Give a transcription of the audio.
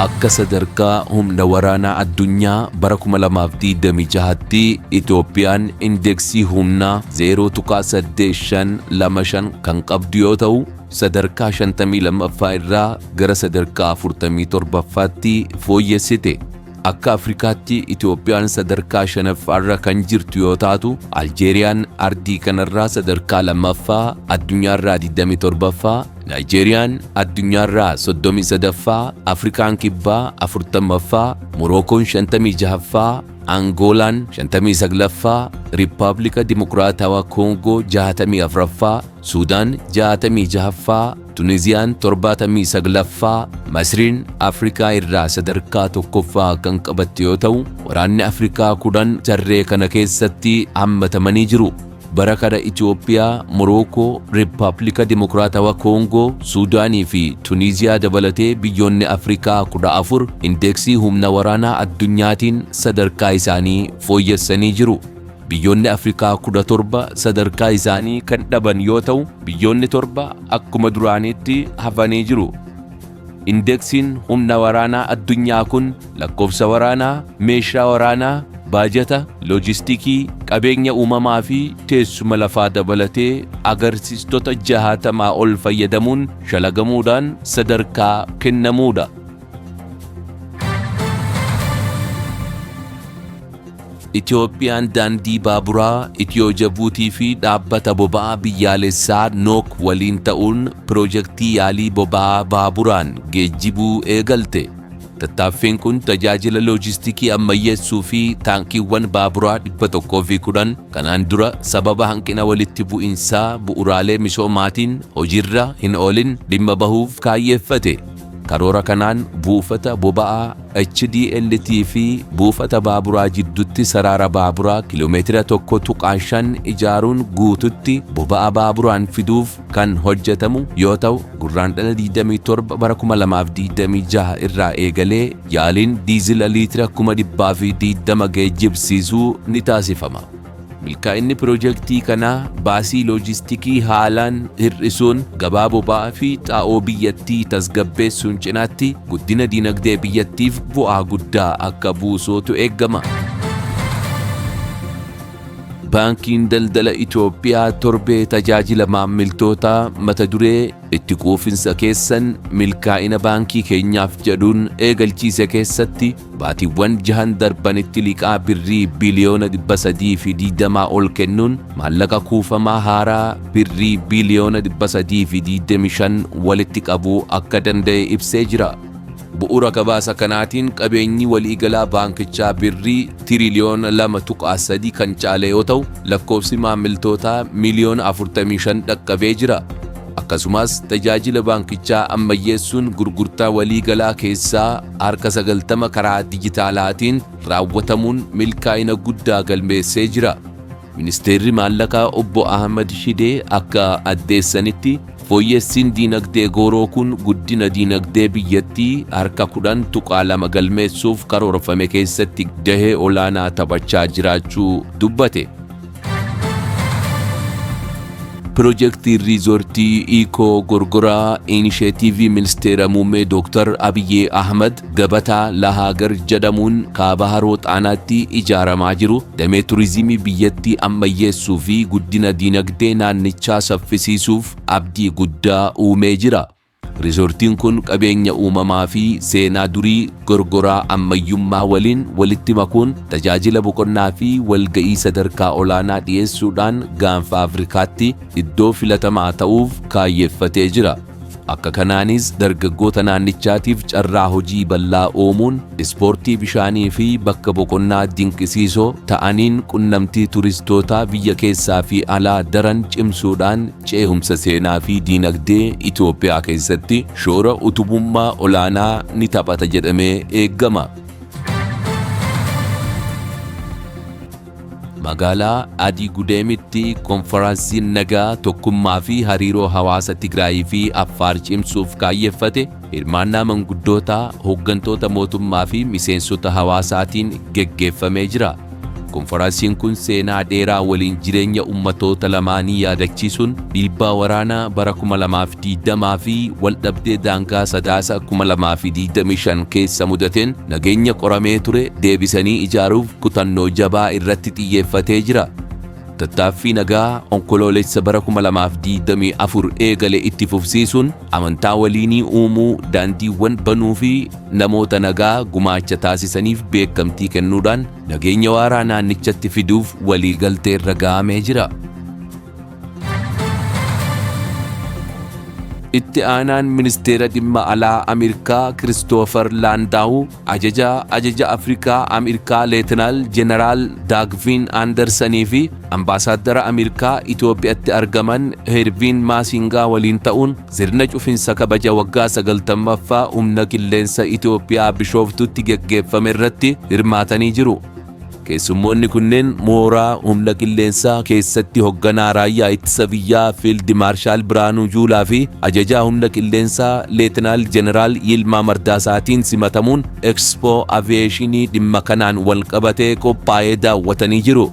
Akka sadarkaa humna waraanaa addunyaa bara 2026tti Itoophiyaan indeksii humnaa 0.8525 kan qabdu yoo ta'u, sadarkaa 52ffaa irraa gara sadarkaa 47ffaatti fooyyessite. Akka Afrikaatti Itoophiyaan sadarkaa shanaffaarra kan jirtu yoo taatu, Aljeeriyaan ardii kanarraa sadarkaa lammaffaa, addunyaarraa 27ffaa, Naayijeeriyaan addunyaarraa 33ffaa, Afrikaan Kibbaa 40ffaa, Morookoon 56ffaa, Angoolaan 59ffaa, Riippaabilika Dimokiraatawaa Koongoo 64ffaa, Suudaan 66ffaa, Tuniziyaan 79ffaa, Masriin Afrikaa irraa sadarkaa tokkoffaa kan qabatte yoo ta'u, waraanni Afrikaa 10 tarree kana keessatti hammatamanii jiru. Bara kana Itoophiyaa, Morookoo, Riippaabilika Dimokiraatawaa Koongoo, Suudaanii fi Tuniziyaa dabalatee biyyoonni Afrikaa 14 indeksii humna waraanaa addunyaatiin sadarkaa isaanii fooyyessanii jiru. Biyyoonni Afrikaa 17 sadarkaa isaanii kan dhaban yoo ta'u, biyyoonni 7 akkuma duraaniitti hafanii jiru. Indeksiin humna waraanaa addunyaa kun lakkoofsa waraanaa, meeshaa waraanaa, baajata, loojistikii, qabeenya uumamaa fi teessuma lafaa dabalatee agarsiistota 60 ol fayyadamuun shalagamuudhaan sadarkaa kennamuudha. Itoophiyaan daandii baaburaa Itiyoo Jabuutii fi dhaabbata boba'aa biyyaalessaa Nook waliin ta'uun pirojektii yaalii boba'aa baaburaan geejjibuu eegalte. Tattaaffiin kun tajaajila loojistikii ammayyeessuu fi taankiiwwan baaburaa 110 kanaan dura sababa hanqina walitti bu'insaa bu'uuraalee misoomaatiin hojiirra hin oolin dhimma bahuuf kaayyeeffate. Karoora kanaan buufata boba'aa HDLT fi buufata baaburaa jidduutti saraara baaburaa kiiloomeetira 1.5 ijaaruun guututti boba'aa baaburaan fiduuf kan hojjetamu yoo ta'u, Gurraandhala 27 bara 2026 irraa eegalee yaaliin diizila liitira 120,000 geejjibsiisuu ni taasifama. Milkaa'inni pirojektii kanaa baasii loojistikii haalaan hir'isuun gabaa boba'aa fi xaa'oo biyyattii tasgabbeessuun cinaatti guddina dinagdee biyyattiif bu'aa guddaa akka buusuutu eegama. Baankiin Daldala Itoophiyaa torbee tajaajila maammiltootaa mata duree itti quufinsa keessan milkaa'ina baankii keenyaaf jedhuun eegalchiise keessatti baatiiwwan jahan darbanitti liqaa birrii biliyoona 320 ol kennuun maallaqa kuufamaa haaraa birrii biliyoona 325 walitti qabuu akka danda'e ibsee jira. Bu'uura gabaasa kanaatiin qabeenyi waliigalaa baankichaa birrii tiriliyoona 2.3 kan caale yoo ta'u, lakkoofsi maamiltootaa miliyoona 45 dhaqqabee jira. Akkasumas tajaajila baankichaa ammayyeessuun gurgurtaa waliigalaa keessaa harka 90 karaa dijitaalaatiin raawwatamuun milkaa'ina guddaa galmeessee jira. Ministeerri Maallaqaa Obbo Ahmad Shidee akka addeessanitti, fooyyessiin diinagdee gooroo kun guddina diinagdee biyyattii harka 10.2 galmeessuuf karoorfame keessatti gahee olaanaa taphachaa jiraachuu dubbate. Pirojektiin Riizoortii Iikoo Gorgoraa Inisheetiivii Ministeera Muummee Dooktar Abiyyee Ahmad Gabataa Lahaagar jedhamuun kaaba Haroo Xaanaatti ijaaramaa jiru damee turizimii biyyattii ammayyeessuu fi guddina diinagdee naannichaa saffisiisuuf abdii guddaa uumee jira. Riizoortiin kun qabeenya uumamaa fi seenaa durii Gorgoraa ammayyummaa waliin walitti makuun tajaajila boqonnaa fi walga'ii sadarkaa olaanaa dhiyeessuudhaan gaanfa Afrikaatti iddoo filatamaa ta'uuf kaayyeffatee jira. Akka kanaanis dargaggoota naannichaatiif carraa hojii bal'aa uumuun ispoortii bishaanii fi bakka boqonnaa dinqisiisoo ta'aniin qunnamtii turistootaa biyya keessaa fi alaa daran cimsuudhaan ceehumsa seenaa fi diinagdee Itoophiyaa keessatti shoora utubummaa olaanaa ni taphata jedhamee eegama. Magaalaa Adii Gudeemitti konfaraansiin nagaa, tokkummaa fi hariiroo hawaasa Tigraayii fi Affaar cimsuuf kaayyeffate hirmaannaa manguddootaa, hooggantoota mootummaa fi miseensota hawaasaatiin geggeeffamee jira. Konfaraansiin kun seenaa dheeraa waliin jireenya ummatoota lamaanii yaadachiisuun dhiibbaa waraanaa bara 2020 fi waldhabdee daangaa Sadaasa 2025 keessa mudateen nageenya qoramee ture deebisanii ijaaruuf kutannoo jabaa irratti xiyyeeffatee jira. Tattaaffii nagaa Onkoloolessa bara 2024 eegale itti fufsiisuun amantaa waliinii uumuu, daandiiwwan banuu fi namoota nagaa gumaacha taasisaniif beekamtii kennuudhaan nageenya waaraa naannichatti fiduuf waliigalteerra ga'amee jira. Itti aanaan ministeera dhimma alaa Ameerikaa Kiristoofer Laandaawu ajajaa ajaja Afrikaa Ameerikaa Leetinaal Jeneraal Daagviin Aandarsanii fi ambaasaaddara Ameerikaa Itoophiyaatti argaman Herviin Maasingaa waliin ta'uun sirna cufinsa kabaja waggaa 90ffaa humna qilleensa Itoophiyaa Bishooftutti geggeeffame irratti hirmaatanii jiru. Keessummoonni kunneen mooraa humna qilleensaa keessatti hogganaa raayyaa ittisa biyyaa Fiild Maarshaal Birhaanuu Juulaa fi ajajaa humna qilleensaa Leetinaal Jeneraal Yilmaa Mardaasaatiin simatamuun ekspoo aviyeeshinii dhimma kanaan walqabatee qophaa'ee daawwatanii jiru.